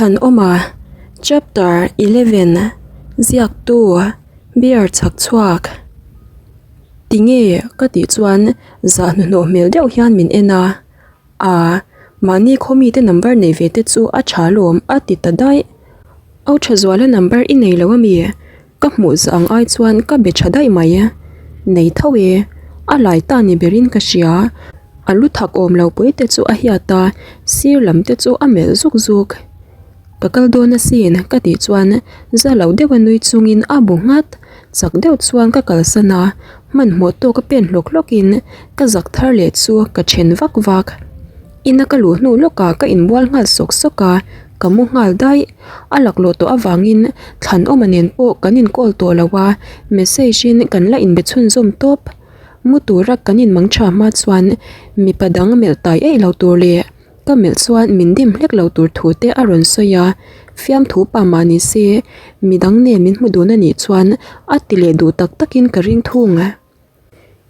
Thlanawma, Chapter 11, Ziaktu, Beer chhak chhuak. Tinge ka tih chuan zah hnuhnawh hmel deuh hian min en a, Aa, mahni khaw mite number nei ve te chu a tha lawm a ti ta daih. Au Thazuala number i nei lo ami? Ka hmuh zah ang ai chuan ka be tha daih mai. Nei tho e, a lai ta ni berin ka hria. A lu thak awm lo pui te chu a hiat a, sir lam te chu a melh zuk zuk. Ka kal dawn asin ka tih chuan za lo deuha nui chungin a bu nghat. Chak deuh chuan ka kalsan a, hmanhmawh tawk a pen hlawk hlawkin ka zak thar leh chu ka then vak vak. Ina ka luh hnu lawkah ka inbual nghal sawk sawk a, ka mu nghal daih. A laklawh tawh avangin Thlanawma nen pawh kan inkawl tawh lo a, message in kan la inbe chhunzawm tawp. Mu tura kan inmang tha hma chuan mipa dang melh tai eih lo tur leh ka melh chuan min dim hlek lo tur thu te a rawn sawi a, fiamthu pa mah ni se midang nen min hmu dun anih chuan a ti leh duh tak takin ka ring thung.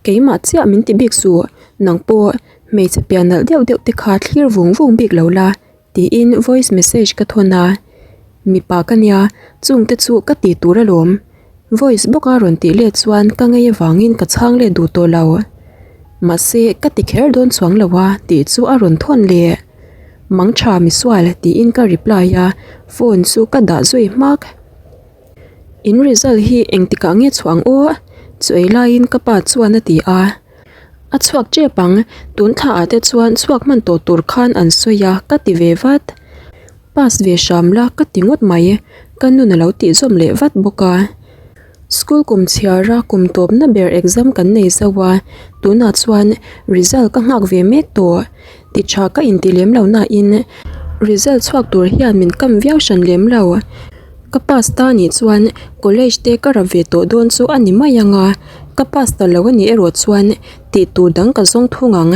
Keimah chiah min ti bik suh, nang pawh hmeichhe pian nalh deuh deuh te kha thlir vung vung bik lo la tiin voice message ka thawn a, mipa ka nia chung te chu ka ti tur alawm, voice bawk a rawn tih let chuan ka ngei avangin ka chhang let duh tawh lo, mahse ka ti kher dawn chuang lo a tih chu a rawn thawn leh, Mangtha misual tiin ka reply a, phone chu ka dah zui hmak. In result hi engtikah nge chhuah ang aw? Chu ei laiin ka pa chuan a ti a. A chhuak tep ang, tun thla ah te chuan chhuak hman tawh tur khan an sawi a ka ti ve vat. Pass ve hram la ka ti ngawt mai, ka nun a lo tih zawm leh vat bawk a. School kum chhiar a kum tawpna ber exam kan nei zo a, tunah chuan result ka nghak ve mek tawh. Ti tha ka inti lem lo nain result chhuak tur hian min kam viau hran lem lo. Ka pass ta nih chuan college te ka rap ve tawh dawn chu a ni mai ang a, ka pass ta lo a nih erawh chuan tih tur dang ka zawng thung ang.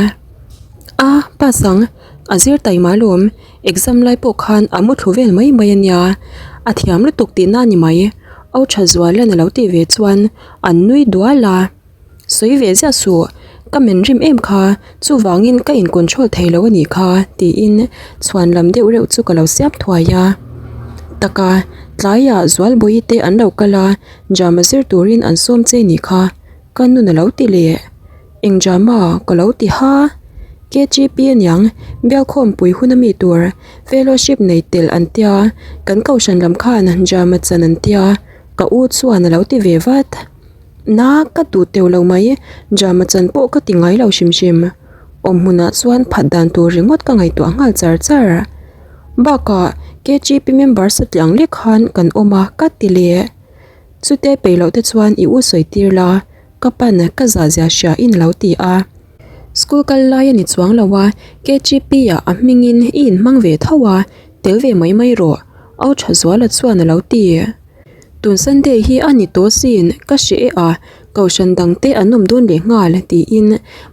A, pass ang, a zir taima alawm, exam lai pawh khan a mu thlu vel mai mai a nia, a thiam lutuk tihna a ni mai, Au Thazuala'n a lo tih ve chuan an nui dual a. Sawi ve ziah suh, ka men rim em kha, chuvangin ka in control thei lo a nih kha tiin chhuan lam deuh reuh chu ka lo siam thuai a. Taka, tlaiah Zualbawi te an lo kal a, drama zir turin an sawm che nih kha, ka nun a lo ti leh. Eng drama ka lo ti ha? KGP aniang, Bialkhawmpui hun a mi tur, fellowship nei tel an tia, kan kohhran lam khan drama chan an tia, ka u chuan a lo ti ve vat. Na ka duh teuh lo mai, drama chan pawh ka ti ngai lo hrim hrim. Awm hmunah chuan phat dan tur ringawt ka ngaihtuah nghal char char. Bakah KGP member satliang lek khan kan awm a ka ti leh. Chute peih loh te chuan i u sawi tir la, ka pan ka zah zia hria in lo ti a. School kal lai a ni chuang lo a, KGP ah a hmingin i inhmang ve tho a, tel ve mai mai rawh, Au Thazuala chuan a lo ti. Tun Sunday hi a ni tawh sin, ka hre e a, kohhran dang te an awm dawn leh nghal tiin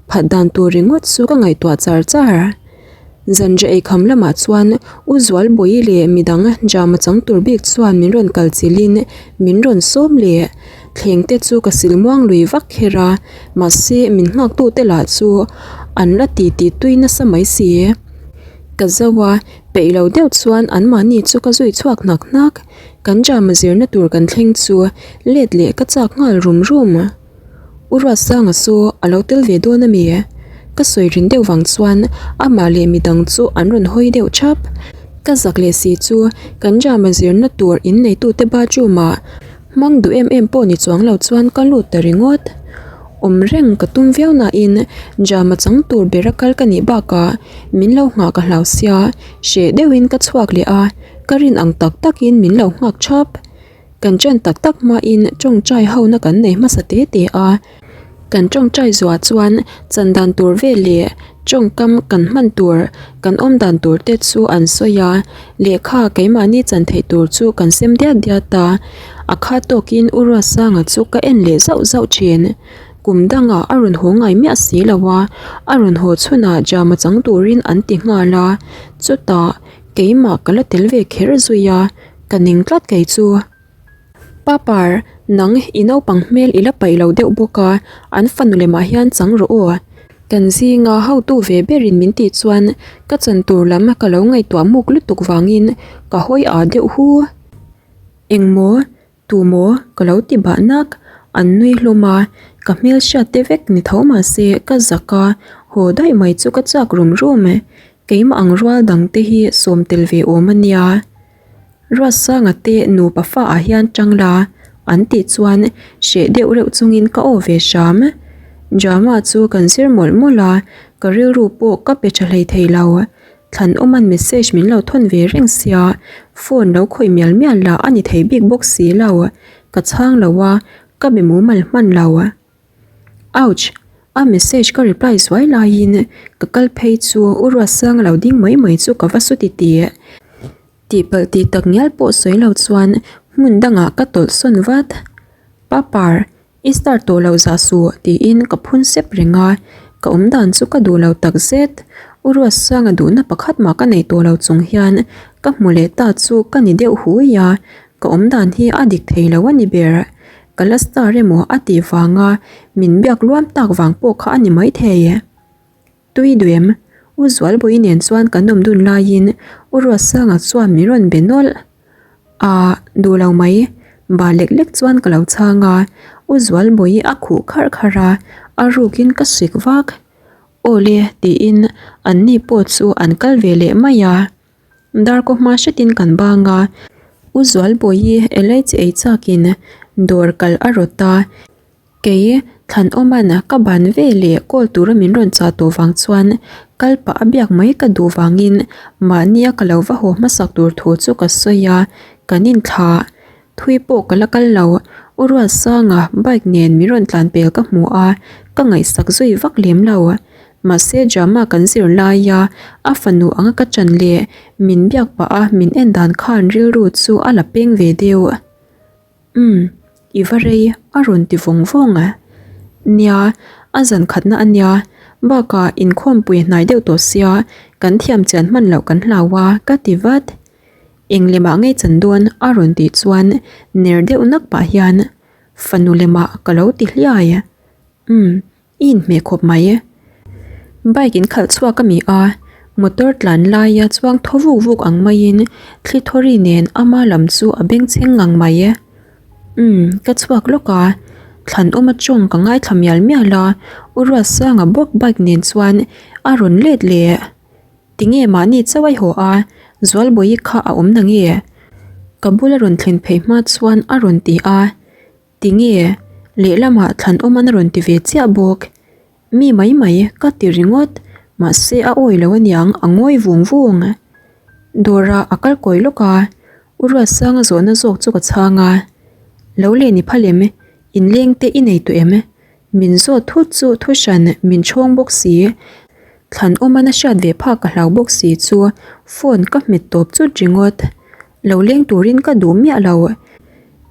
phat dan tur ringawt chu ka ngaihtuah char char. Zanriah eikham lamah chuan U Zualbawi leh midang drama chang tur bik chuan min rawn kal chilhin min rawn sawm leh. Thleng te chu ka sil muang lui vak kher a, mahse min nghak tu te lah chu an la ti ti tui nasa mai si. Ka zo a, peih lo deuh chuan anmahni chu ka zui chhuak hnak hnak. Kan drama zirna tur kan thleng chu let leh ka chak nghal rum rum. U Ruatsanga chu a lo tel ve dawn a mi? Ka sawi rin deuh vang chuan amah leh midang chu an rawn hawi deuh thap. Ka zak leh si chu kan drama zirna tur inneitute bathroom ah hmang duh em em pawh ni chuang lo chuan ka lut ta ringawt. Awm reng ka tum viau nain drama chang tur bera kal ka nih bakah min lo nghah ka hlau sia, hreh deuhin ka chhuak leh a. Ka rin ang tak takin min lo nghak thap. Kan chen tak tak hmain tawngtai hona kan nei hmasa te te a. Kan tawngtai zuah chuan chan dan tur vel leh tawngkam kan hman tur, kan awm dan tur te chu an sawi a. Lehkha keimahni chan theih tur chu kan sem diat diat a. A kha tawkin U Ruatsanga chu ka en leh zauh zauh thin. Kum dangah a rawn haw ngai miah si lo a, a rawn haw chhunah drama chang turin an ti nghal a. Chutah Keimah ka la tel ve kher zui a, ka ning tlat kei chu. Papar, nang i naupang hmel i la paih lo deuh bawk a, an fanu lemah hian chang rawh aw. Kan zinga hotu ve berin min tih chuan ka chan tur lam ka lo ngaihtuah muk lutuk vangin ka hawi ah deuh hu. Engmaw Tumaw ka lo ti bah nak, an nui hlawm a, ka hmel hriat te vek ni tho mahse ka zak a, haw daih mai chu ka chak rum rum e, keimah ang rual dang te hi sawm tel ve awm a nia. Ruatsanga te nupa fa ah hian tang la an tih chuan hreh deuh reuh chungin ka aw ve hram. Drama chu kan zir mawlh mawlh a, ka rilru pawh ka pe tha hlei thei lo. Thlanawma'n message min lo thawn ve reng sia, phone lo khawih mial mial lah a ni thei bik bawk si lo. Ka chhang lo a, ka be mumal hman lo. Ouch! A message ka reply zuai laiin ka kal phei chu U Ruatsanga lo ding mai mai chu ka va su ti tih. Tihpalh tih tak ngial pawh sawi lo chuan hmun dangah ka tawlh sawn vat. Papar, I star tawh lo zah suh tiin ka phun sep reng a, ka awm dan chu ka duh lo tak zet. U Ruatsanga duhna pakhat mah ka nei tawh lo chung hian ka hmu leh ta chu ka ni deuh hui a, ka awm dan hi a dik thei lo a ni ber. Ka la star emaw a tih vanga min biak luam tak vang pawh kha a ni maithei. Tui duem, U Zualbawi nen chuan kan awm dun laiin U Ruatsanga chuan min rawn be nawlh. Aah, duh lo mai. Ba lek lek chuan ka lo chhang a, U Zualbawi a khuh kharh kharh a, a rukin ka sik vak. Aw le, tiin anni pawh chu an kal ve leh mai a. Darkaw hma hretin kan bang a, U Zualbawi elaichi ei chakin dawr kal a rawt a. Kei, Thlanawma'n ka ban ve leh call tura min rawn chah tawh vang chuan kal pah a biak mai ka duh vangin mahnia ka lo va haw hmasak tur thu chu ka sawi a, kan inthlah. Thui pawh ka la kal lo, U Ruatsanga bike nen min rawn tlan pel ka hmu a, ka ngaihsak zui vak lem lo. Mahse drama kan zir laia a fanu anga ka chan leh min biak pah a min en dan khan rilru chu a la peng ve deuh. Umm, i va rei a rawn ti vawng vawng a. Nia, a zan khatna a nia, bakah inkhawmpui hnai deuh tawh sia, kan thiam chian hman loh kan hlau a, ka ti vat. Eng lemah ngei chan dawn a rawn tih chuan ner deuh nak pah hian fanu lemah ka lo ti hliai. Umm, I inhmeh khawp mai. Bike in khalh chhuak a mi a, motor tlan laia chuang thaw vuk vuk ang maiin thli thawri nen ama lam chu a bengchheng ngang mai. Umm, ka chhuak lawk a, Thlanawma tawng ka ngaithla mial mial a, U Ruatsanga bawk bike nen chuan a rawn let leh. Tinge mahni chauh a haw a, Zualbawi kha a awm na nge? Ka bula rawn thlen phei hma chuan a rawn ti a. Tinge? Lehlamah Thlanawman a rawn ti ve chiah bawk. Mi mai mai ka ti ringawt, mahse a awi lo aniang a ngawi vung vung. Dawrah a kal kawi lawk a, U Ruatsanga zawhna zawk chu ka chhang a. Lo len i phal em? Inleng te i nei tawh em? Min zawt thut chu thu hran min chhawng bawk si. Thlanawman a hriat ve phak ka hlau bawk si chu phone ka hmet tawp chut ringawt. Lo leng turin ka duh miah lo.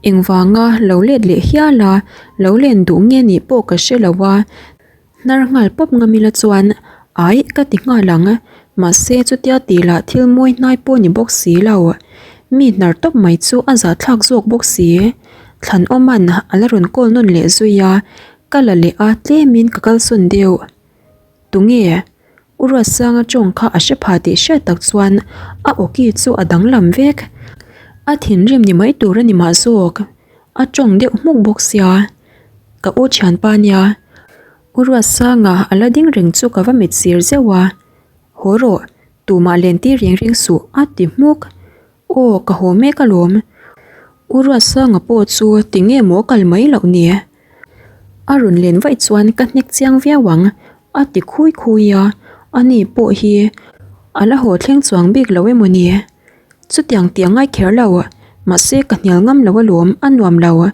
Engvanga lo let leh hial a, lo len duh nge nih pawh ka hre lo a. Hnar nghal pawp ngam ila chuan aih ka ti nghal ang. Mahse chutia tih lah thil mawi hnai pawh ni bawk si lo. Mi hnar tawp mai chu a zahthlak zawk bawk si. Thlanawman a la rawn call nawn leh zui a, ka la leh a tlemin ka kalsawn deuh. Tunge? U Ruatsanga tawng kha a hre pha tih hriat tak chuan a awki chu a danglam vek. A thinrim ni mai tur a ni mah zawk. A tawng deuh hmuk bawk sia. Ka u thianpa nia. U Ruatsanga a la ding reng chu ka va mit sir zeuh a. Haw rawh, tumah len tir reng reng suh a ti hmuk. Aw ka haw mek alawm. U Ruatsanga pawh chu tinge maw kal mai loh ni? A rawn len vaih chuan ka hnek chiang viau ang a ti khui khui a, ani pawh hi a la haw thleng chuang bik lo emaw ni? Chutiang tih a ngai kher lo, mahse ka hnial ngam lo alawm a nuam lo.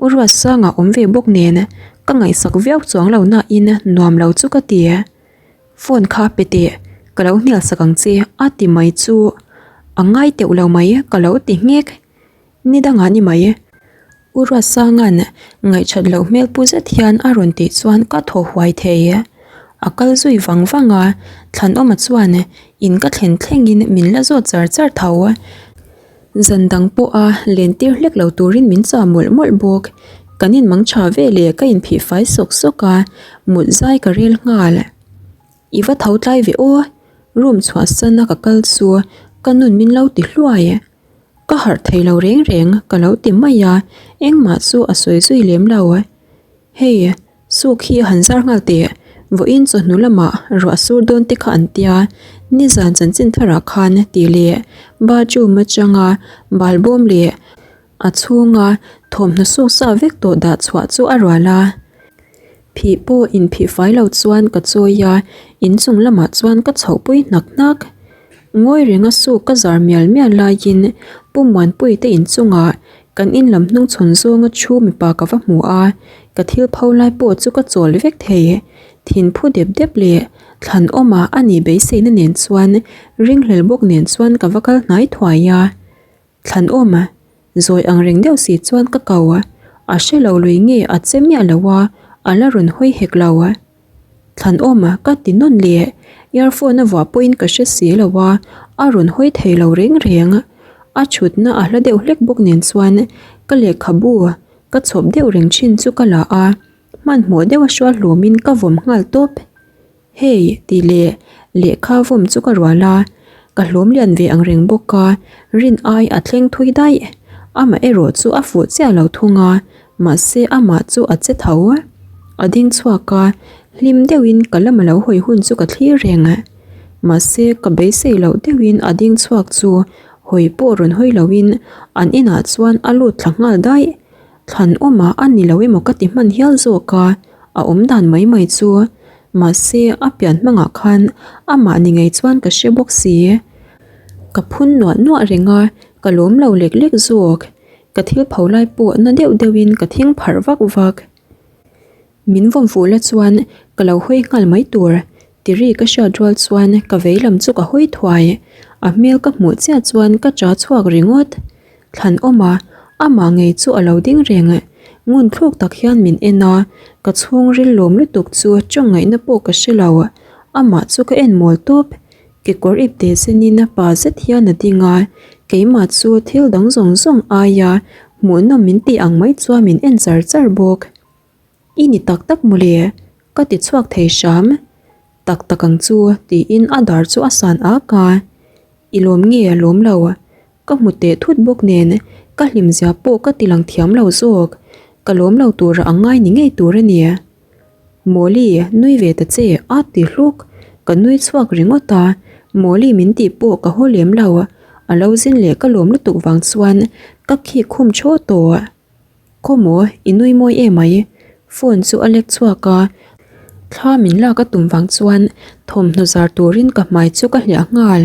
U Ruatsanga awm ve bawk nen ka ngaihsak viau chuang lo nain nuam lo chu ka ti. Phone kha pe teh, ka lo hnial sak ang che a ti mai chu a ngai teuh lo mai ka lo ti nghek. Ni dangah ni mai. U Ruatsanga'n ngaihchat loh hmel pu zet hian a rawn tih chuan ka thaw huai thei. A kal zui vang vang a, Thlanawma chuan in ka thlen thlengin min la zawt char char tho. Zan dang pawha len tir hlek lo turin min chah mawlh mawlh bawk. Kan inmang tha ve leh ka inphih fai sawk sawk a, mut zai ka rel nghal. I va tho tlai ve aw, room chhuahsan a ka kal chu ka nun min lo ti hluai. Ka harh thei lo reng reng ka lo ti mai a, engmah chu a sawi zui lem lo. Hei, suk hi han zar nghal teh, vawiin chawhnu lamah ruah sur dawn te kha an tia, nizan chanchin tharah khan tih leh bathroom atanga balbawm leh a chhunga thawmhnaw suk sa vek tawh dah chhuah chu a rual a. Phih pawh inphih fai lo chuan ka chawi a, inchung lamah chuan ka chhohpui hnak hnak. Ngawi renga suk ka zar mial mial laiin Pu Muanpuii te inchungah kan in lam hnung chhawn zawnga thu mipa ka va hmu a, ka thil pho lai pawh chu ka chawl vek thei. Thin phu dep dep leh thlan awma a nih beiseina nen chuan ringhlel bawk nen chuan ka va kal hnai thuai a. Thlan awm a, zawi ang reng deuh si chuan ka kau a, a hre lo lui nge a che miah lo a, a la rawn hawi hek lo a. Thlan awm a, ka ti nawn leh, earphone a vuah pawhin ka hre si lo a, a rawn hawi thei lo reng reng. A thutna a hla deuh hlek bawk nen chuan ka lehkhabu ka chhawp deuh reng thin chu ka la a, hmanhmawh deuh a hrual hlawmin ka vawm nghal tawp. Hei, tih leh lehkha vawm chu ka rual a, ka hlawm lian ve ang reng bawk a, rin ai a thleng thui daih. Amah erawh chu a fuh chiah lo thung a, mahse amah chu a che tho. A ding chhuak a, hlim deuhin ka lama lo hawi hun chu ka thlir reng. Mahse ka beisei loh deuhin a ding chhuak chu hawi pawh rawn hawi loin an inah chuan a lut thla nghal daih. Thlan awmah a ni lo emaw ka ti hman hial zawk a, a awm dan mai mai chu. Mahse, a pian hmangah khan amah ni ngei chuan ka hre bawk si. Ka phun nuah nuah reng a, ka lawm lo lek lek zawk. Ka thil pho lai pawh na deuh deuhin ka thing pharh vak vak. Min vawm fuh la chuan ka lo hawi nghal mai tur. Tiri ka hriat rual chuan ka vei lam chu ka hawi thuai. A hmel ka hmuh chiah chuan ka cha chhuak ringawt. Thlan awm a, amah ngei chu a lo ding reng. Ngun thluk tak hian min en a, ka chhungril lawm lutuk chu tawng ngaihna pawh ka hre lo. Amah chu ka en mawl tawp. Kekawr ip teh zenin pa zet hian a ding a, keimah chu thil dang zawng zawng aia hmuhnawm min tih ang mai chuan min en char char bawk. I ni tak tak mawle, ka ti chhuak thei hram. Tak tak ang chu tiin a dar chu a san ak a. I lawm nge a lawm lo? Ka hmu teh thut bawk nen ka hlim zia pawh ka ti lang thiam lo zawk. Ka lawm lo tura a ngai ni ngei tur a ni. Mawli, nui ve ta che a ti hluk. Ka nui chhuak ringawt a, Mawli min tih pawh ka haw lem lo. A lo zin leh ka lawm lutuk vang chuan ka khik khum thaw tawh. Khawmaw, i nui mawi em mai? Phone chu a lek chhuak a, thla min lak a tum vang chuan thawmhnaw zar turin ka hmai chu ka hliah nghal.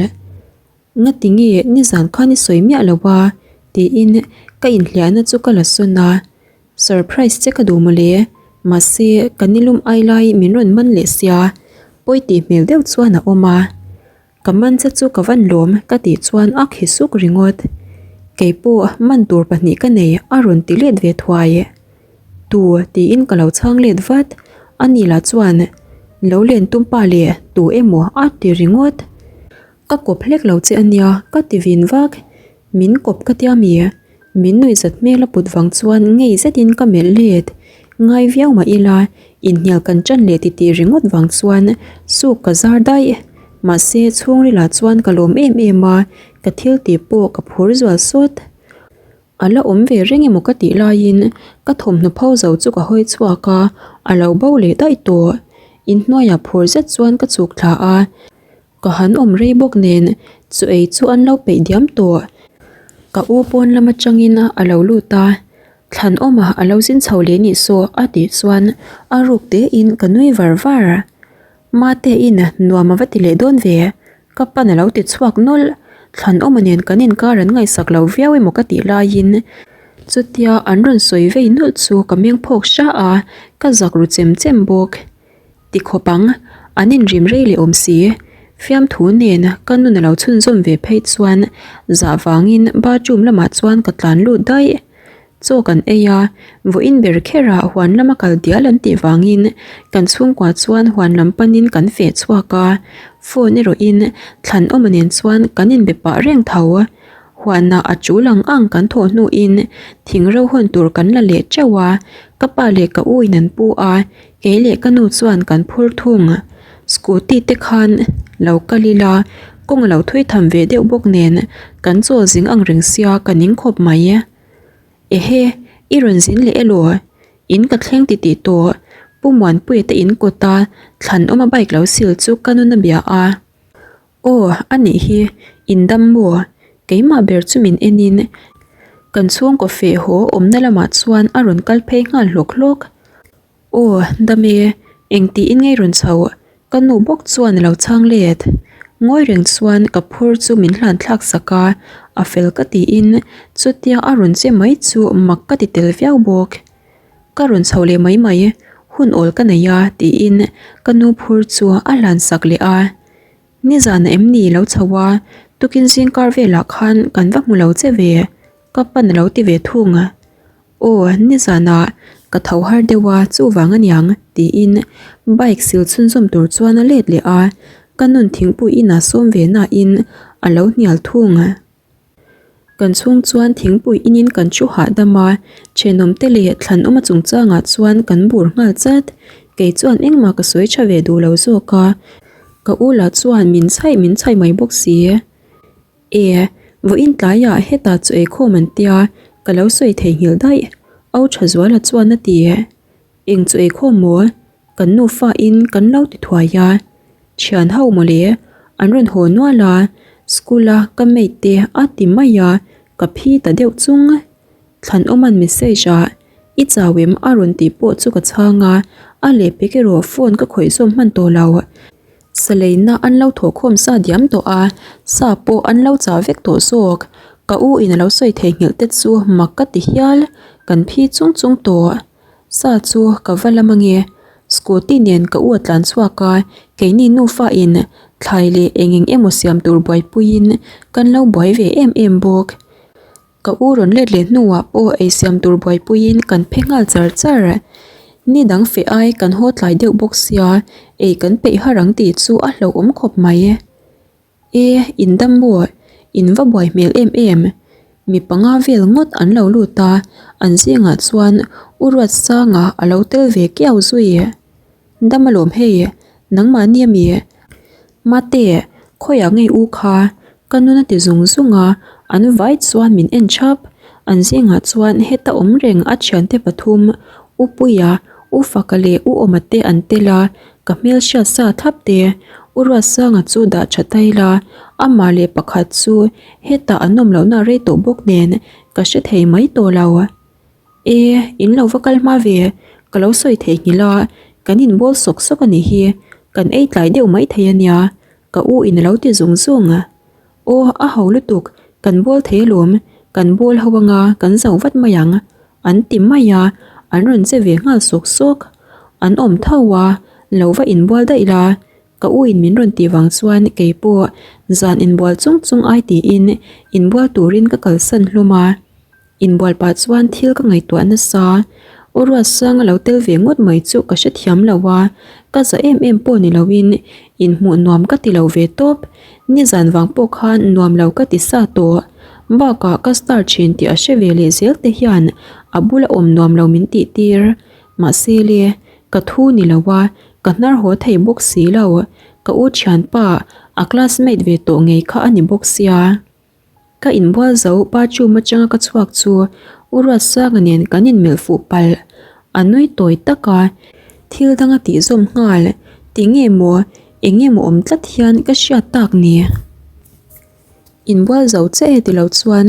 Ngati nge nizan khan i sawi miah lo a? tiin ka inhliahna chu ka la sawn a, Surprise che ka duh mawle, mahse ka nilum ai lai min rawn man leh sia, pawi tih hmel deuh chuan a awm a. Ka man che chu ka van lawm ka tih chuan a khi suk ringawt. Keipawh man tur pahnih ka nei a rawn ti let ve thuai. Tu tiin ka lo chhang let vat. Ani lah chuan lo len tum pa leh tu emaw a ti ringawt. Ka kawp hlek lo che ania ka ti vin vak. Min kawp ka tia mi? Min nuihzat hmel a put vang chuan ngei zetin ka melh let. Ngai viau mah ila, inhnial kan ṭan leh titih ringawt vang chuan suk ka zar daih. Mahse, chhungrilah chuan ka lawm em em a, ka thil tih pawh ka phur zual sawt. A la awm ve reng emaw ka tih laiin ka thawmhnaw pho zo chu ka hawi chhuak a, a lo bo leh daih tawh. Inhnuaiah phur zet chuan ka chhuk thla a. Ka han awm rei bawk nen chu ei chu an lo peih diam tawh. Ka u pawn lam atangin a lo lut a, thlan awmah a lo zin chho leh nih saw a tih chuan a ruk tein ka nui var var. Mate in nuam a va ti leh dawn ve, ka pan a lo ti chhuak nawlh. Thlan awma nen kan inkar an ngaihsak lo viau emaw ka tih laiin chutia an rawn sawi vei nawlh chu ka meng phawk hra a, ka zak ru chem chem bawk. Ti khawp ang, an inrim rei leh awm si. Fiamthu nen ka nun a lo chhunzawm ve phei chuan zah vangin bathroom lamah chuan ka tlan lut daih. Chaw kan ei a, vawiin ber kherah huan lama kal dial an tih vangin kan chhungkua chuan huan lam panin kan feh chhuak a, phone erawhin thlan awma nen chuan kan inbe pah reng tho. Huanah a tul ang ang kan thawh hnuin thing ro hawn tur kan la leh teuh a, ka pa leh ka u in an pu a, Kei leh ka nu chuan kan phur thung. Scooty te khan lo kal ila kawng a lo thui tham ve deuh bawk nen kan chawl zing ang reng sia ka ning khawp mai. Ehe, i rawn zin leh elaw? In ka thleng ti tih tawh Pu Muanpuia te in kawta thlan awma bike lo sil chu ka nun a bia a. Aw, a nih hi, in dam maw? Keimah ber chu min enin kan chhungkaw feh haw awmna lamah chuan a rawn kal phei nghal hlawk hlawk. Aw, dam e, engtiin ngei rawn chho? Ka nu bawk chuan a lo chhang let. Ngawi reng chuan ka phur chu min hlan thlak sak a, a fel ka tiin chutia a rawn che mai chu mak ka ti tel viau bawk. Ka rawn chho leh mai mai, hun awl ka nei a tiin ka nu phur chu a hlan sak leh a. Nizan em ni lo chho a, tukin zingkar velah khan kan va hmu lo che ve, ka pan a lo ti ve thung. Aw, nizanah ka tho har deuh a, chuvang aniang, tiin bike sil chhunzawm tur chuan a let leh a, ka nun thingpui inah sawm ve nain a lo hnial thung. Kan chhung chuan thingpui inin kan thu hahdam a, thenawm te leh thlanawma chungchangah chuan kan bur nghal chat. Kei chuan engmah ka sawi tha ve duh lo zawk a, ka u lah chuan min chhaih min chhaih mai bawk si. E, vawiin tlaiah hetah chu eikhawm an tia, ka lo sawi theihnghilh daih, Au Thazuala chuan a ti. Eng chu eikhawm maw? Kan nufa in kan lo ti thuai a, thian ho mawle an rawn haw nual a, school a ka mate te a ti mai a, ka phi ta deuh chung. Thlanawman message ah i chau em a rawn tih pawh chu ka chhang a, a lehpek erawh phone ka khawih zawm hman tawh lo. Saleina an lo thawhkhawm sa diam tawh a, sa pawh an lo chah vek tawh zawk. Ka u in a lo sawi theihnghilh te chu mak ka ti hial, kan phi chung chung tawh. Sa chu ka va lam ange. Scooty nen ka u a tlan chhuak a, keini nufa in thlai leh eng eng emaw siam tur buaipuiin kan lo buai ve em em bawk. Ka u rawn let leh hnuah pawh ei siam tur buaipuiin kan phe nghal char char. Ni dang feh ai kan haw tlai deuh bawk sia, ei kan peih har ang tih chu a hlauhawm khawp mai. E, in dam maw? In va buai hmel em em. Mi panga vel ngawt an lo lut a, an zingah chuan U Ruatsanga a lo tel ve kiau zui. Dam alawm hei, nangmahni ami? Mate, khawiah ngei u kha? Ka nun a ti zung zung a, an vai chuan min en thap. An zingah chuan heta awm reng a thiante pathum, U Puia, U Faka leh U Awma te an tel a, Ka hmel hriat sa thlap te, U Ruatsanga chu dah tha ta ila, amah leh pakhat chu hetah an awm lohna rei tawh bawk nen ka hre thei mai tawh lo. E, in lo va kal hma ve, ka lo sawi theihnghilh a, kan inbawl sawk sawk a nih hi, kan ei tlai deuh mai thei a nia, ka u in a lo ti zung zung. Aw, a ho lutuk, kan bawl thei alawm, kan bawl ho anga kan zo vat mai ang, An ti mai a, an rawn che ve nghal sawk sawk. An awm tho a, lo va inbual daih la, ka u in min rawn tih vang chuan kei pawh zan inbual chung chung ai tiin inbual turin ka kalsan hlawm a. Inbual pah chuan thil ka ngaihtuah nasa, U Ruatsanga lo tel ve ngawt mai chu ka hrethiam lo a, ka za em em pawh ni loin inhmuh nuam ka ti lo ve tawp. Nizan vang pawh khan nuam lo ka ti sa tawh. Bakah ka star thin tih a hre ve leh zel te hian a bula awm nuam lo min tih tir. Mahse le, ka thu ni lo a, ka hnar haw thei bawk si lo. Ka u thianpa, a classmate ve tawh ngei kha a ni bawk sia. Ka inbual zo bathroom atanga ka chhuak chu U Ruatsanga nen kan inmelh fuh palh. A nui tawi tak a, thil dang a tih zawm nghal. Ti nge maw, eng nge maw awm tlat hian ka hriat tak ni. Inbual zo che e ti lo chuan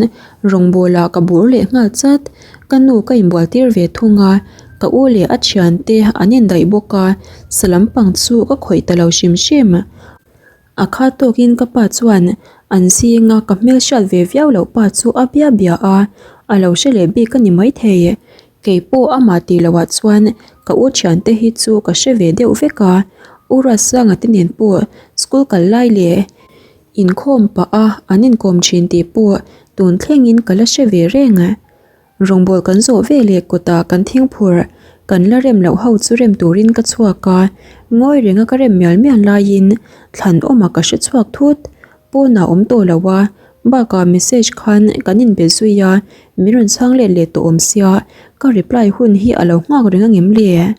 rawngbawl ah ka bur leh nghal chat. Ka nu ka inbual tir ve thung a, ka u leh a thiante an indaih bawk a, sa lampang chu ka khawih ta lo hrim hrim. A kha tawkin ka pa chuan an zinga ka hmelhriat ve viau loh pa chu a bia bia a, a lo hre leh bik a ni maithei. Kei pawh amah tih loh ah chuan ka u thiante hi chu ka hre ve deuh vek a, U Ruatsanga te nen pawh school kal lai leh inkhawm pah a an inkawm thin tih pawh tun thlengin ka la hre ve reng. Rawngbawl kan zawh ve leh kawtah kan thingphur kan la rem loh ho chu rem turin ka chhuak a, ngawi renga ka rem mial mial laiin thlan awmah ka hre chhuak thut. Pawnah awm tawh lo a, bakah message khan kan inbe zui a, min rawn chhang let leh tawh awm sia, ka reply hun hi a lo nghak reng angem le?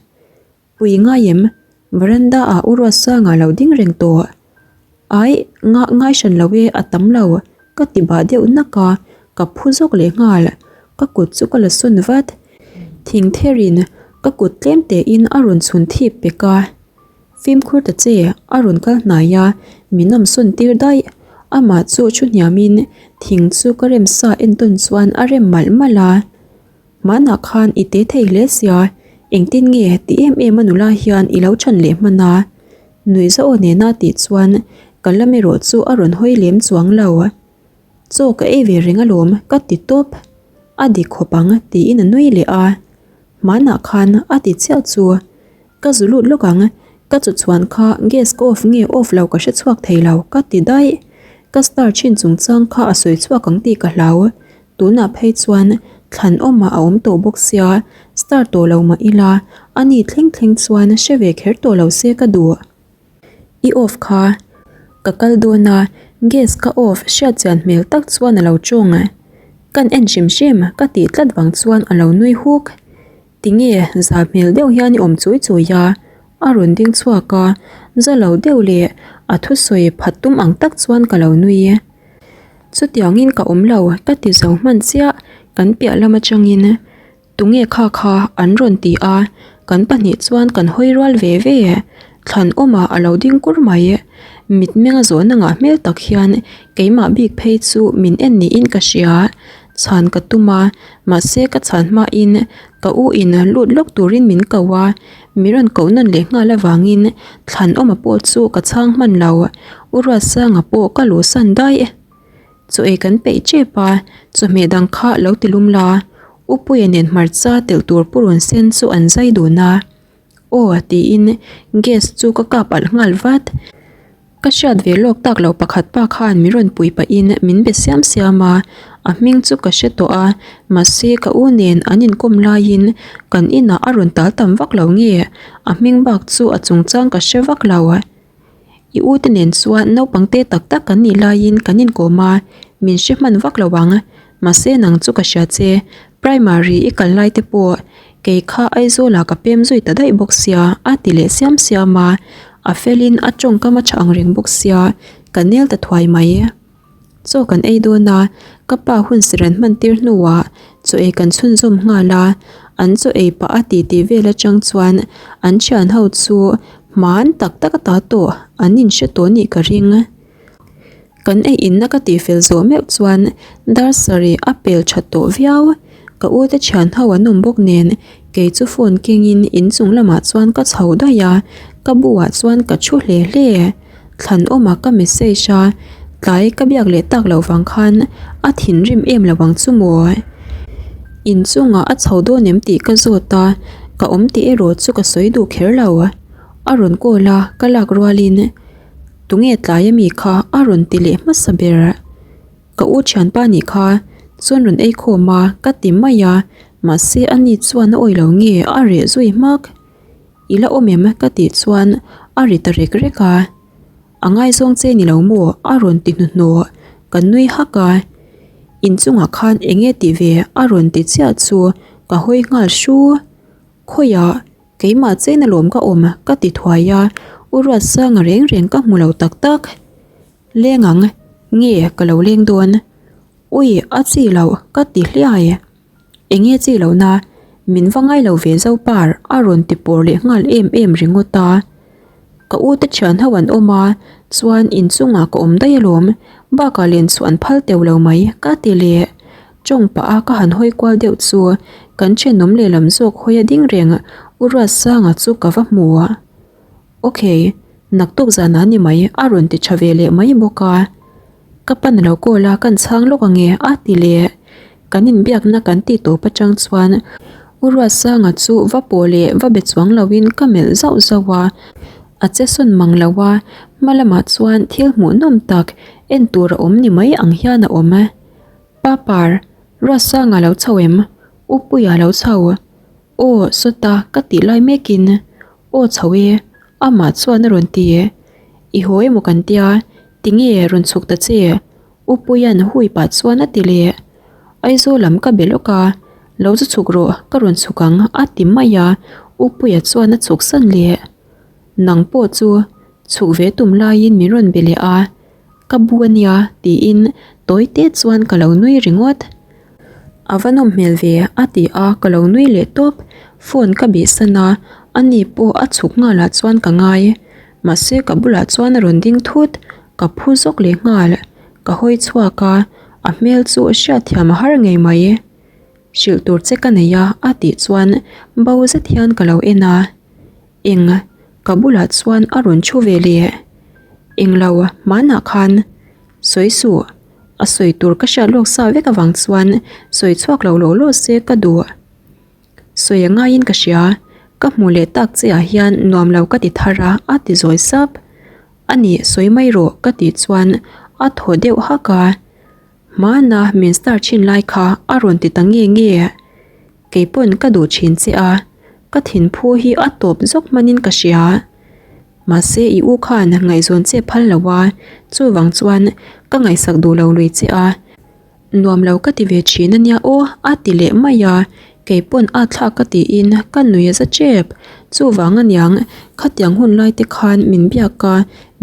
Pui ngai em? Veranda ah U Ruatsanga lo ding reng tawh. Aih, ngah ngai hran lo e, a tam lo, ka ti bah deuh nak a, ka phu zawk leh nghal. Ka kut chu ka la sawn vat. Thing therin ka kut tlem tein a rawn chhun thip pek a. Fimkhur ta che, a rawn kal hnai a, min awm sawn tir daih. Amah chu thu hniamin thing chu ka rem sa entawn chuan a rem malh malh a. Hmanah khan i te thei hle sia, engtin nge ti em em a nula hian i lo chhan leh hman a? Nuihza aw nena tih chuan ka lam erawh chu a rawn hawi lem chuang lo. Chaw ka ei ve reng alawm ka ti tawp. A dik khawp ang tiin a nui leh a. Hmanah khan a ti chiah chu. Ka zu lut lawk ang, ka chu chhuan kha gas ka off nge off lo ka hre chhuak thei lo ka ti daih. Ka star chin chungchang kha a sawi chhuak ang tih ka hlau. Tunah phei chuan thlan awmah a awm tawh bawk sia, star tawh lo mah ila a ni thleng thleng chuan hre ve kher tawh lo se ka duh. I off kha ka kal dawn a, gas ka off hriat chian hmel tak chuan a lo tawng. Kan en hrim hrim ka tih tlat vang chuan a lo nui huk. Tinge za hmel deuh hian i awm chui chui a, a rawn ding chhuak a, za lo deuh leh a thusawi phat tum ang tak chuan ka lo nui. Chutiangin ka awm lo ka ti zo hman chiah, kan piah lam atangin tunge kha kha an rawn ti a, kan pahnih chuan kan hawi rual ve ve, thlan awmah a lo ding kur mai. Mitmeng a zawhna ngah hmel tak hian keimah bik phei chu min en niin ka hria. Chhan ka tum a, mahse ka chhan hmain ka u in lut lawk turin min ko a, mi rawn koh nawn leh nghal avangin thlan awma pawh chu ka chhang hman lo, U Ruatsanga pawh ka luhsan daih. Chaw ei kan peih tep a, chawhmeh dang kha lo ti lum la, U Puia nen hmarcha telh tur purun sen chu an zai dun a. Aw tiin gas chu ka kap alh nghal vat. Ka hriat ve lawk tak loh pakhat pa khan min rawn pui pahin min be siam siam a, a hming chu ka hre tawh a, mahse ka u nen an inkawm laiin kan inah a rawn tal tam vak lo nge, a hming bak chu a chungchang ka hre vak lo. I u te nen chuan naupang te tak tak kan nih laiin kan inkawm a, min hre hman vak lo ang, mahse nang chu ka hria che, primary i kal lai te pawh kei kha Aizawl ah ka pem zui ta daih bawk sia a ti leh siam siam a, a felin a tawngkam a tha ang reng bawk sia, ka nel ta thuai mai. Chaw kan ei dawn a, ka pa hun siran hman tir hnuah chaw ei kan chhunzawm nghal a, an chaw ei pah a titi vel atang chuan an thian ho chu hman tak tak a ta tawh an inhre tawh nih ka ring. Kan ei inna ka tihfel zawh meuh chuan dar sarih a pel tha tawh viau, ka u te thian ho an awm bawk nen kei chu phone kengin inchung lamah chuan ka chho daih a, ka buah chuan ka thu hle hle. Thlan awmah ka message a, tlai ka biak leh tak loh vang khan a thinrim em lo ang chu maw? Inchungah a chho dawn em tih ka zawt a, ka awm tih erawh chu ka sawi duh kher lo. A rawn call a, ka lak rualin tunge tlai ami kha a rawn ti leh hmasa ber. Ka u thianpa nih kha chuan rawn ei khawm a, ka ti mai a, mahse ani chuan a awih lo nge a reh zui hmak. I la awm em? ka tih chuan a ri ta rek rek a, A ngaizawng che ni lo maw? a rawn ti hnuhnawh, ka nui hak a, Inchungah khan eng nge tih ve? a rawn ti chiah chu ka hawi nghal hru. Khawiah keimah chen alawm ka awm ka ti thuai a, U Ruatsanga reng reng ka hmu lo tak tak. Leng ang, nge ka lo leng dawn? Ui, a chi loh ka ti hliai. Enge chi lo na, min va ngai lo ve zo par a rawn ti pawr leh nghal em em ringawt a. Ka u te thian ho an awm a, chuan inchungah ka awm daih alawm, bakah len chu an phal teuh lo mai ka ti leh. Tawng pah a ka han hawi kual deuh chu kan thenawm lehlam zawk hawi a ding reng U Ruatsanga chu ka va hmu a. Ok, naktuk zanah ni mai a rawn ti tha ve leh mai bawk a. Ka pan lo call a kan chhang lawk ange a ti leh. Kan inbiakna kan tih tawp atang chuan U Ruatsanga chu va pawh leh va be chuang loin ka melh zauh zauh a, a che sawn mang lo a, hma lamah chuan thil hmuhnawm tak en tur a awm ni mai ang hian a awm. Pa par, Ruatsanga lo chho em? U Puia lo chho. Aw sawta ka tih lai mekin aw chho e, amah chuan a rawn ti. I haw emaw kan tia, tinge rawn chhuk ta che? U Puia'n hui pah chuan a ti leh. Aizawl lam ka be lawk a, lo chu chhuk rawh, ka rawn chhuk ang a ti mai a, U Puia chuan a chhuk san leh. Nang pawh chu chhuk ve tum laiin min rawn be leh a, ka bu a nia tiin tawi te chuan ka lo nui ringawt. A va nawm hmel ve a ti a, ka lo nui leh tawp. Phone ka bih san a, ani pawh a chhuk nghal ah chuan ka ngai. Mahse ka bulah chuan a rawn ding thut, ka phu zawk leh nghal. Ka hawi chhuak a, a hmel chu hriatthiam a har ngei mai. Hrilh tur che ka nei a a tih chuan bo zet hian ka lo en a. Eng ka bulah chuan a rawn thu ve leh. Englo hmanah khan sawi suh a sawi tur ka hriat lawk sa vek avang chuan sawi chhuak lo law law se ka duh. Sawi a ngaiin ka hria, ka hmuh leh tak che ah hian nuam lo ka ti thar a a ti zawi sap. A nih sawi mai rawh ka tih chuan a thaw deuh hak a. Hmana min star thin lai kha a rawn ti ta nge nge. Kei pawn ka duh thin che a, ka thinphu hi a tawp zawk hmanin ka hria. Mahse i u khan ngaihzawn che phal lo a, chuvang chuan ka ngaihsak duh lo lui che a. Nuam lo ka ti ve thin a nia aw a ti leh mai a, kei pawn a thlak ka tiin ka nui a za tep. Chuvang aniang khatiang hun lai te khan min biak a,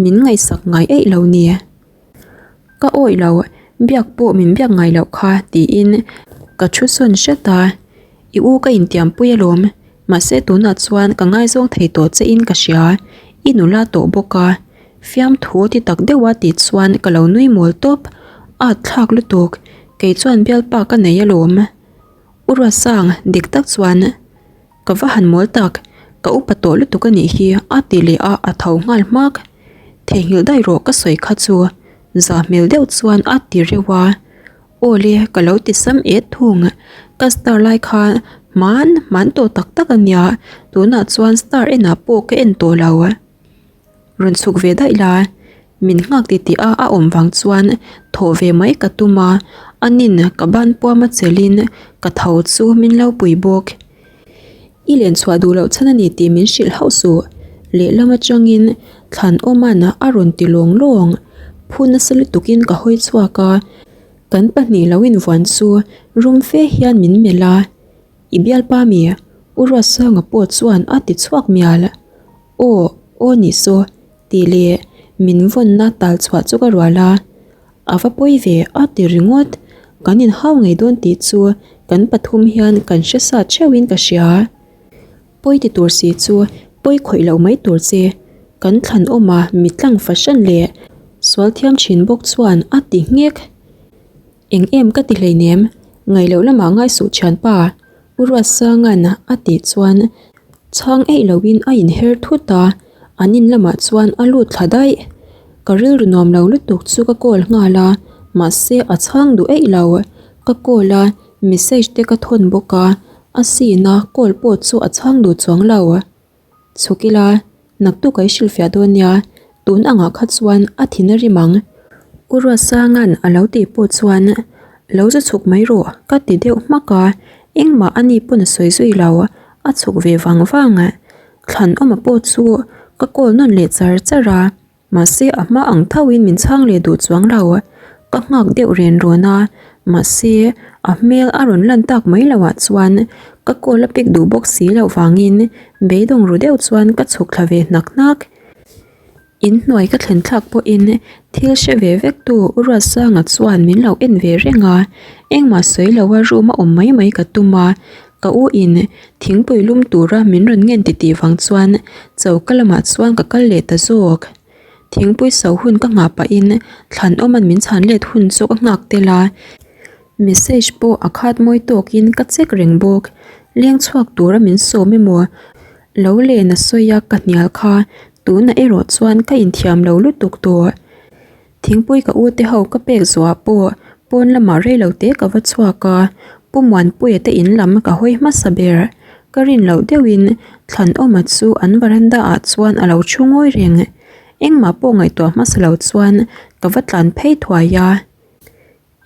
min ngaihsak ngai eih lo ni. Ka awih lo, biak pawh min biak ngai loh kha tiin ka thu sawn hret a, I u ka intiampui alawm, mahse tunah chuan ka ngaizawng thei tawh che in ka hria, i nula tawh bawk a, fiamthu ti tak deuha tih chuan ka lo nui mawl tawp, at thlak lutuk, kei chuan bialpa ka nei alawm. U Ruatsang, dik tak chuan. Ka va han mawl tak, ka upa tawh lutuk a nih hi a ti leh a, a tho nghal hmak. Theihnghilh daih rawh ka sawi kha chu za hmel deuh chuan a ti reuh a. Aw le ka lo ti sam et thung, ka star lai kha hman hman tawh tak tak a nia, tunah chuan star enah pawh ka en tawh lo. Rawn chhuk ve daih la, min nghak ti tih a a awm vang chuan thawh ve mai ka tum a, anin ka ban puam a chelhin ka tho chu min lo pui bawk. I len chhuah duh loh chhan a ni tih min hrilh hauh suh, lehlam atangin thlan awman a rawn ti lawng lawng, phu nasa lutukin ka hawi chhuak a, kan pahnih lo invuan chu rum fe hian min melh a, I bialpa mi? U Ruatsanga pawh chuan a ti chhuak mial. Aw, aw nih saw, tih leh min vawnna tal chhuah chu ka rual a, a va pawi ve a ti ringawt, kan inhau ngei dawn tih chu kan pathum hian kan hre sa theuhin ka hria. Pawi ti tur si chu pawi khawih loh mai tur che, kan thlan awma mitlang fahran leh sual thiam thin bawk chuan a ti nghek. Eng em ka ti hleinem, ngaihloh lamah ngaisuh thianpa, U Ruatsanga'n a tih chuan chhang eih loin a inher thut a, an in lamah chuan a lut thla daih. Ka rilru nuam lo lutuk chu ka call nghal a, mahse a chhang duh eih lo. Ka call a, message te ka thawn bawk a, a scene a call pawh chu a chhang duh chuang lo. Chhuk ila, naktuk a i hrilhfiah dawn nia, tun angah kha chuan a thin a rim ang. U Ruatsanga'n a lo tih pawh chuan, Lo zu chhuk mai rawh, ka ti deuh hmak a, engmah a ni pawn a sawi zui lo, a chhuk ve vang vang. Thlanawma pawh chu ka call nawn leh char char a. Mahse a hma ang thoin min chhang leh duh chuang lo. Ka nghak deuh ren rawn a, mahse a hmel a rawn lan tak mai loh ah chuan ka call a pick duh bawk si loh vangin beidawng ru deuh chuan ka chhuk thla ve hnak hnak. Inhnuai ka thlen thlak pawhin thil hre ve vek tu U Ruatsanga chuan min lo en ve reng a, engmah sawi loha room a awm mai mai ka tum a, Ka u in thingpui lum tura min rawn ngen titih vang chuan choka lamah chuan ka kal leh ta zawk. Thingpui so hun ka nghah pahin thlanawman min chhan let hun chu ka nghak tel a, message pawh a khat mawi tawkin ka check reng bawk. Leng chhuak tura min sawm emaw lo len a sawi a ka hnial kha tunah erawh chuan ka inthiam lo lutuk tawh. Thingpui ka u te ho ka pek zuah pawh pawn lamah rei lo te ka va chhuak a, Pu Muanpuia te in lam ka hawi hmasa ber. Ka rin loh deuhin Thlanawma chu an veranda ah chuan a lo thu ngawi reng. Engmah pawh ngaihtuah hmasa lo chuan ka va tlan phei thuai a.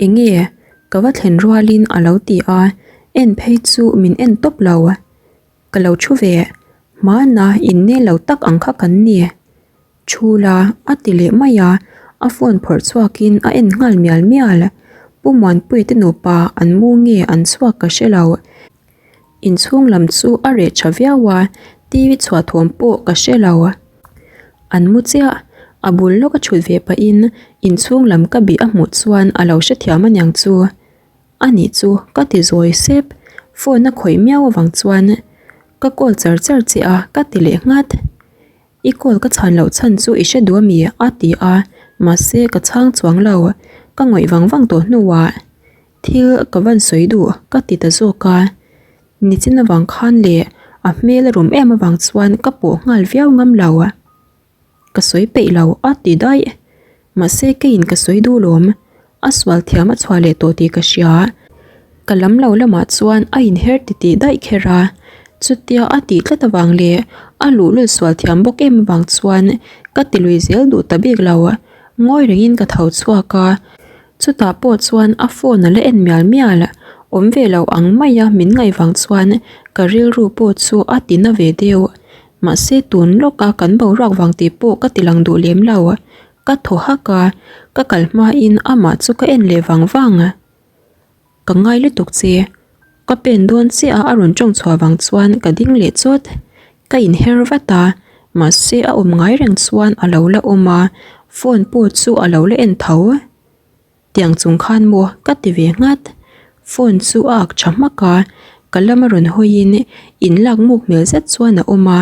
Enge? Ka va thlen rualin a lo ti a, en phei chu min en tawp lo. Ka lo thu ve, hmana innel lo tak ang kha kan ni. Thu la, a ti leh mai a, a phone phawrh chhuakin a en nghal mial mial. Pu Muanpuia te nupa an mu nge an chhuak ka hre lo. Inchhung lam chu a reh tha viau a, TV chhuah thawm pawh ka hre lo. An mu chiah. A bul lawk a thut ve pahin inchhung lam ka bih a hmuh chuan a lo hrethiam aniang chu. A nih chu ka ti zawi sep. Phone a khawih miau avang chuan ka call char char che a ka ti leh nghat. I call ka chhan loh chhan chu i hre duh ami? a ti a, mahse ka chhang chuang lo. Ka ngawih vang vang tawh hnuah thil ka van sawi duh ka ti ta zawk a. Nichin avang khan leh a hmel a rum em avang chuan ka pawh nghal viau ngam lo. Ka sawi peih lo a ti daih. Mahse keiin ka sawi duh lawm. A sual thiam a chhuah leh tawh tih ka hria. Ka lam lo lamah chuan a inher titih daih kher a. Chutia a tih tlat avang leh a luhlul sual thiam bawk em avang chuan ka ti lui zel duh ta bik lo. Ngawi rengin ka tho chhuak a. Chutah pawh chuan a phone a la en mial mial. Awm ve lo ang maia min ngaih vang chuan ka rilru pawh chu a ti na ve deuh. Mahse tun lawka kan boruak vang tih pawh ka ti lang duh lem lo. Ka thaw hak a, ka kal hmain amah chu ka en leh vang vang. Ka ngai lutuk che. Ka pen dawn chiah a a rawn tawng chhuah vang chuan ka ding leh chawt. Ka inher vat a, mahse a awm ngai reng chuan a lo la awm a, phone pawh chu a lo la en tho. Tiang chung khan maw ka ti ve nghat. Phone chu a ak tha hmak a, ka lama rawn hawiin in lak muk hmel zet chuan a awm a,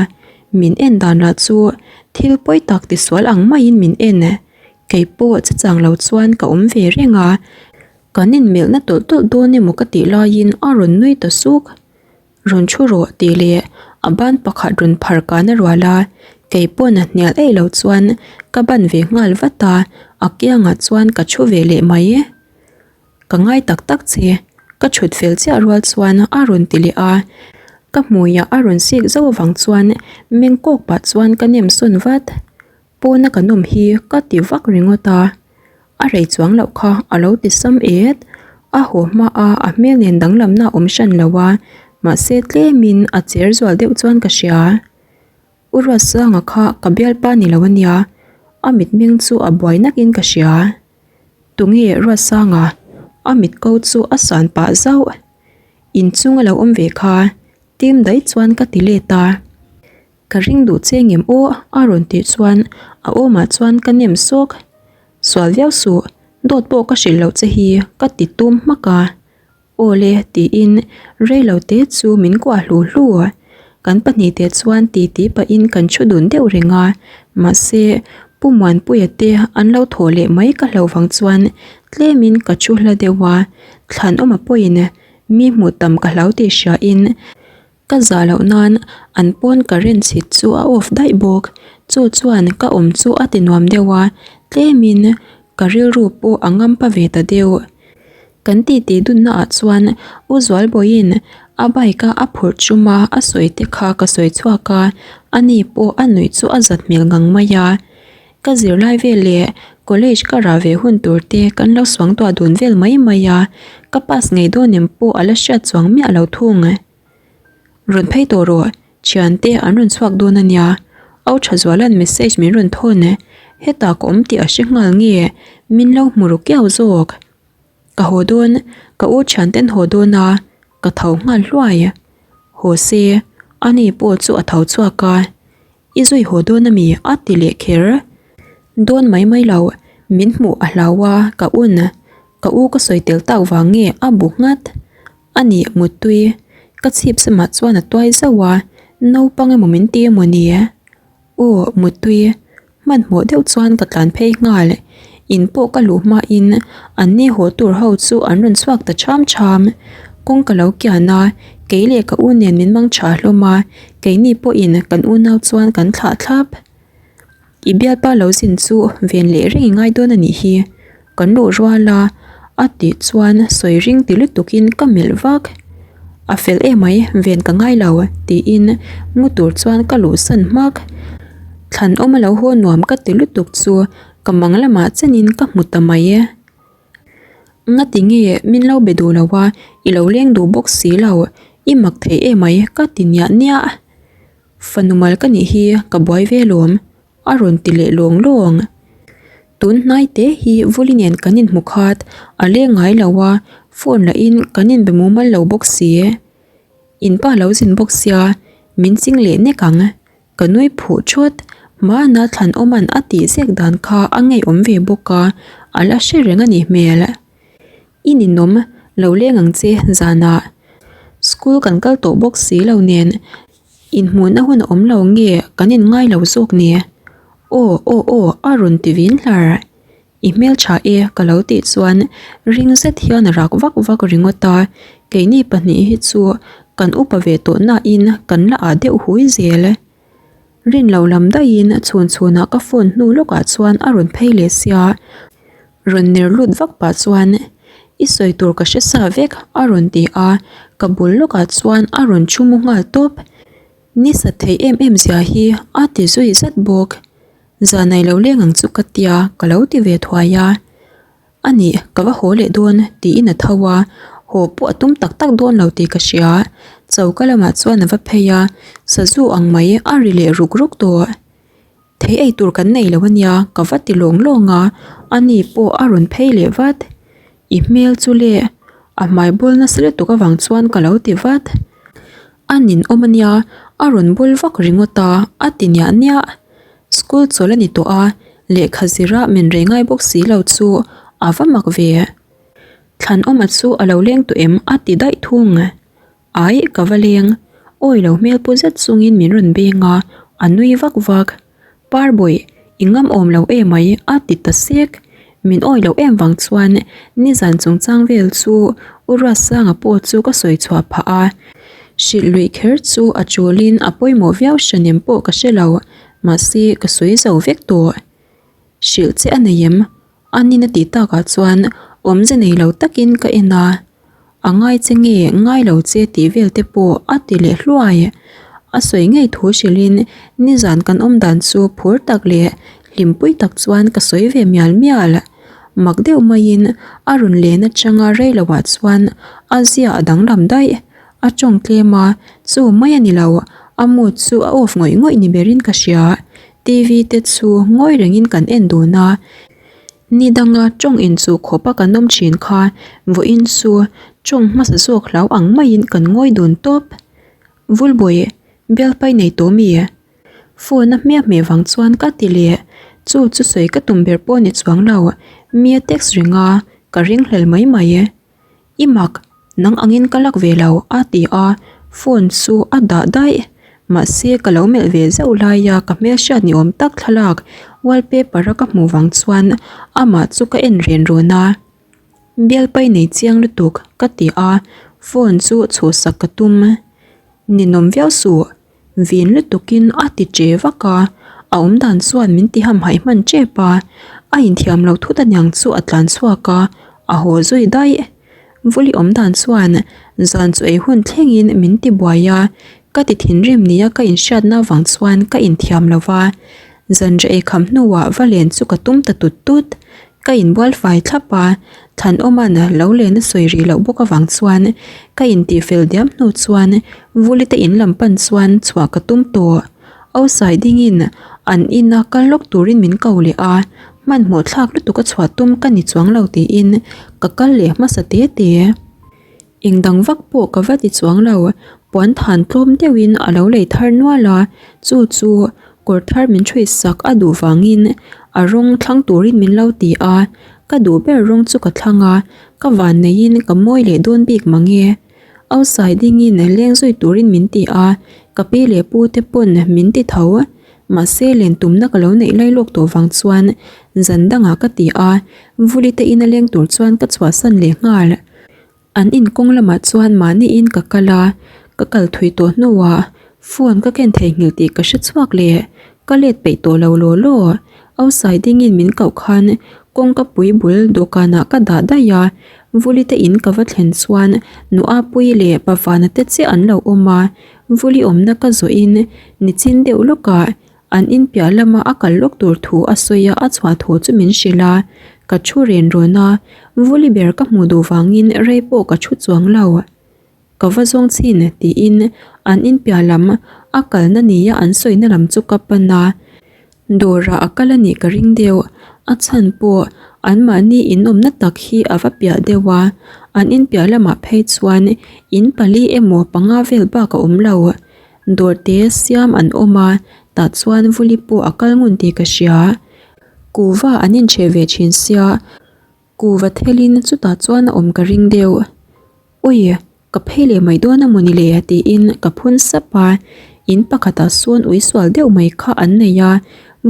min en dan lah chu thil pawi tak ti sual ang maiin min en. Kei pawh che chang lo chuan ka awm ve reng a, kan inmelhna tawlh tawlh dawn emaw ka tih laiin a rawn nui ta suk. Rawn thu rawh tih leh a ban pakhat rawn phar kan a rual a, kei pawn a hnial eih lo chuan ka ban ve nghal vat a, a kiangah chuan ka thu ve leh mai. Ka ngai tak tak che, ka thut fel chiah rual chuan a rawn ti leh a, ka hmuiah a rawn sik zauh avang chuan meng kawk pah chuan ka nem sawn vat. Pawna ka nawm hi ka ti vak ringawt a, a rei chuang loh kha a lo ti sam et. A haw hma a, a hmel nen danglamna a awm hran lo a, mahse tlemin a cher zual deuh chuan ka hria. U Ruatsanga kha ka bialpa ni lo a nia, a mitmeng chu a buai nakin ka hria. Tunge Ruatsanga? A mitko chu a san pah zauh. Inchung a lo awm ve kha, tim daih chuan ka ti let a. Ka ring duh che ngem aw a rawn tih chuan a awmah chuan ka nem sawk. Sual viau suh, dawt pawh ka hrilh loh che hi ka ti tum hmak a. Aw le tiin rei lo te chu min kuah hlu hlu. Kan pahnihte chuan titi pahin kan thu dun deuh reng a, mahse Pu Muanpuia te an lo thawh leh mai ka hlauh vang chuan tlemin ka thu hla deuh a, Thlanawma pawhin mi hmuh tam ka hlau tih hriain Ka zah loh nan an pawn current chhit chu a off daih bawk. Chu chuan ka awm chu a ti nuam deuh a, tlemin ka rilru pawh a ngam pa ve ta deuh. Kan titi dunna ah chuan U Zualbawiin a bike a a phurh chum a a sawi te kha ka sawi chhuak a, ani pawh a nuih chu a zat hmel ngang mai a. Ka zirlai vel leh college ka rah ve hun tur te kan lo suangtuah dun vel mai mai a, ka pass ngei dawn em pawh a la hriat chuang miah lo thung. Rawn phei tawh rawh, thiante an rawn chhuak dawn a nia. Au Thazuala'n message min rawn thawn e, hetah ka awm tih a hre nghal nge, min lo hmu ru kiau zawk. Ka haw dawn, ka u thianten haw dawn a, ka tho nghal hluai. Haw se, ani pawh chu a tho chhuak a. I zui haw dawn ami? a ti leh kher. Dawn mai mai lo, min hmuh a hlau a, ka un. Ka u ka sawi tel tak vang nge a bu nghat. A nih Muttui, ka chhip samah chuan a tuai zauh a, naupang emaw min ti emaw ni? Aw Muttui, hmanhmawh deuh chuan ka tlan phei nghal. In pawh ka luh hmain an ni haw tur ho chu an rawn chhuak ta cham cham. Kawng ka lo kian a, kei leh ka u nen min mang tha hlawm a, keini pawhin kan unau chuan kan thlah thlap. I bialpa lo zin chu ven leh reng i ngai dawn a nih hi. Kan luh rual a, a tih chuan sawi ring ti lutukin ka melh vak. A fel emai, ven ka ngai lo, tiin mu tur chuan ka luhsan hmak. Thlanawm a lo haw nuam ka ti lutuk chu ka mang lamah chenin ka hmu ta mai e. Ngati nge min lo be duh lo a, i lo leng duh bawk si lo, i mak thei emai ka ti niah niah. Fanu mal ka nih hi ka buai ve lawm, a rawn ti leh lawng lawng. Tun hnai te hi Vuli nen kan inhmu khat, a leng ngai lo a, phone lahin kan inbe mumal lo bawk si. In pa lo zin bawk sia, min ching leh nek ang. Ka nui phuh thut. Hmana Thlanawma'n a tih zek dan kha a ngeiawm ve bawk a, a la hre reng a nih hmel. I ninawm, lo leng ang che zanah. School kan kal tawh bawk si lo nen inhmuhna hun a awm lo nge kan inngai lo zawk ni? Aw aw aw a rawn ti vin hlar. I hmeltha e ka lo tih chuan ring zet hian a rak vak vak ringawt a, keini pahnih hi chu kan upa ve tawh nain kan la ah deuh hui zel. Rin lo lam daihin chhun chhunah ka phone hnu lawkah chuan a rawn phei leh sia, rawn ner lut vak pah chuan i sawi tur ka hre sa vek a rawn ti a, ka bul lawkah chuan a rawn thu mu nghal tawp. Ni sat thei em em zia hi a ti zui zat bawk. Zanai lo leng ang chu ka tia ka lo ti ve thuai a. A nih, ka va haw leh dawn tiin a tho a, haw pawh a tum tak tak dawn lo tih ka hria. Choka lamah chuan a va phei a, sazu ang mai a ri leh ruk ruk tawh. Thei ei tur kan nei lo a nia ka va ti lawng lawng a, ani pawh a rawn phei leh vat. I hmel chu le, a hmai bawl nasa lutuk avang chuan ka lo ti vat. A ninawm a nia, a rawn bawl vak ringawt a, a ti niah niah. School chawl a ni tawh a, lehkha zira min rei ngai bawk si lo chu a va mak ve. Thlanawma chu a lo leng tawh em a ti daih thung. Ai, ka va leng. Awi lo hmel pu zet chungin min rawn beng a, a nui vak vak. Parbawih, i ngam awm lo emai a ti ta sek. Min awi loh em vang chuan nizan chungchang vel chu U Ruatsanga pawh chu ka sawi chhuah phah a. Hrilh luih kher chu a chulin a pawimawh viau hranem pawh ka hre lo, mahse ka sawi zo vek tawh. Hrilh che a nei em? A nina tih takah chuan awmze nei lo takin ka en a. A ngai che nge ngai lo che tih vel te pawh a ti leh hluai. A sawi ngei thu hrilhin nizan kan awm dan chu phur tak leh hlimpui tak chuan ka sawi ve mial mial. Mak deuh maiin a rawn len atanga rei loah chuan a zia a danglam daih. A tawng tlem a, chu mai a ni lo, a mood chu a off ngawih ngawih ni berin ka hria. TV te chu ngawi rengin kan en dun a. Ni danga tawng inchuh khawp a kan awm thin kha vawiin chu tawng hmasa zawk hlau ang maiin kan ngawi dun tawp. Vulbawi, bialpai nei tawh mi? Phone a hmiah hmeh vang chuan ka ti leh. Chu chu sawi ka tum ber pawh ni chuang lo, mi a text reng a, ka ringhlel mai mai. I mak, nang angin ka lak ve lo a ti a, phone chu a dah daih. Mahse ka lo melh ve zauh laia ka hmelhriat ni awm tak thlalak wallpaper a ka hmuh vang chuan amah chu ka en ren rawn a. Bialpai nei chiang lutuk ka ti a, phone chu chhuhsak ka tum. Ninawm viau suh. Vin lutukin a ti che vak a, a awm dan chuan min ti hamhaih hman tep a, a inthiam lo thut aniang chu a tlan chhuak a, a haw zui daih. Vuli awm dan chuan zan chu ei hun thlengin min ti buai a, ka ti thinrim nia ka inhriatna avang chuan ka inthiam lo va, zanriah ei kham hnuah va len chu ka tum ta tut tut. Ka inbual fai thlap a, Thanawma'n lo len a sawi rih loh bawk avang chuan ka intihfel diam hnu chuan Vuli te in lam pan chuan chhuah ka tum tawh. Ausai dingin an ina kal lawk turin min ko leh a, hmanhmawh thlak lutuk a chhuah tum ka ni chuang lo tiin ka kal leh hmasa te te. Eng dang vak pawh ka va ti chuang lo, puan than tlawm deuhin a lo lei thar nual a, chu chu kawr thar min ṭhuih sak a duh vangin a rawng thlang turin min lo ti a, ka duh ber rawng chu ka thlang a, ka van neiin ka mawi leh dawn bik mang e. Ausai dingin leng zui turin min ti a, ka pi leh pu te pawn min ti tho. Mahse len tumna ka lo neih lai lawk tawh vang chuan zan dangah ka ti a, Vuli te ina leng tur chuan ka chhuahsan leh nghal. An inkawng lamah chuan mahniin ka kal a, ka kal thui tawh hnuah phone ka ken theihnghilh tih ka hre chhuak leh ka let peih tawh lo law law. Ausai dingin min koh khan kawngka pui bul dawhkanah ka dah daih a, Vuli te in ka va thlen chuan Nuapuii leh Pavana te chiah an lo awm a, Vuli awmna ka zawhin nichin deuh lawkah An in piah lama a kal lawk tur thu a sawi a, a chhuah thu chu min hrilh a. Ka thu ren rawn a, Vuli ber ka hmuh duh vangin rei pawh ka thu chuang lo. Ka va zawng chhin tiin an in piah lam a kalna nia an sawina lam chu ka pan a. Dawrah a kal a nih ka ring deuh, a chhan pawh anmahni in awmna tak hi a va piah deuh a, an in piah lamah phei chuan in pali emaw panga vel bak a awm lo. Dawrte siam an awm a, tah chuan Vuli pawh a kal ngun tih ka hria. Kuva an inchheh ve thin sia, kuva thelin chutah chuan a awm ka ring deuh. Ui, ka phei leh mai dawn a mawni le tiin ka phun sap a, in pakhatah sawn ui sual deuh mai kha an nei a,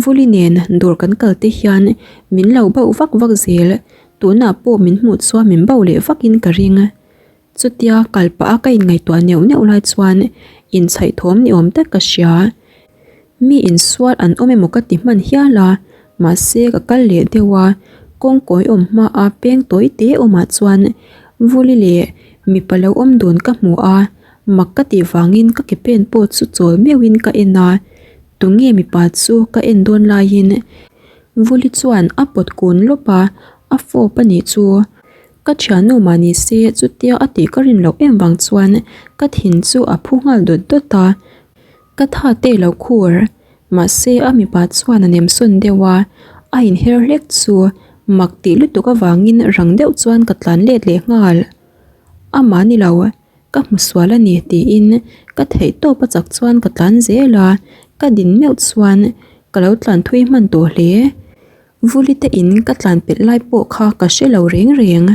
Vuli nen dawr kan kal te hian min lo bauh vak vak zel, tunah pawh min hmuh chuan min bauh leh vakin ka ring. Chutia kal pah a ka inngaihtuah neuh neuh lai chuan inchhaih thawm ni awm tak ka hria. Mi insual an awm emaw ka ti hman hial a, mahse ka kal leh deuh a, kawngkawi awm hma a peng tawi te awmah chuan Vuli leh mipa lo awm dun ka hmu a, mak ka tih vangin ka ke pen pawh chu chawl meuhin ka en a, tunge mipa chu ka en dawn laiin Vuli chuan a pawt kun lawp a, a fawp a nih chu. Ka thiannu mah ni se chutia a tih ka rin loh em vang chuan ka thin chu a phu nghal dawt dawt a, ka tha te lo khur. Mahse a mipa chuan a nem sawn deuh a, a inher hlek chu mak tih lutuk avangin rang deuh chuan ka tlan let leh nghal. Amah ni lo, ka hmu sual a ni tiin ka theih tawp a chak chuan ka tlan zel a, ka din meuh chuan ka lo tlan thui hman tawh hle. Vuli te in ka tlan pelh lai pawh kha ka hre lo reng reng.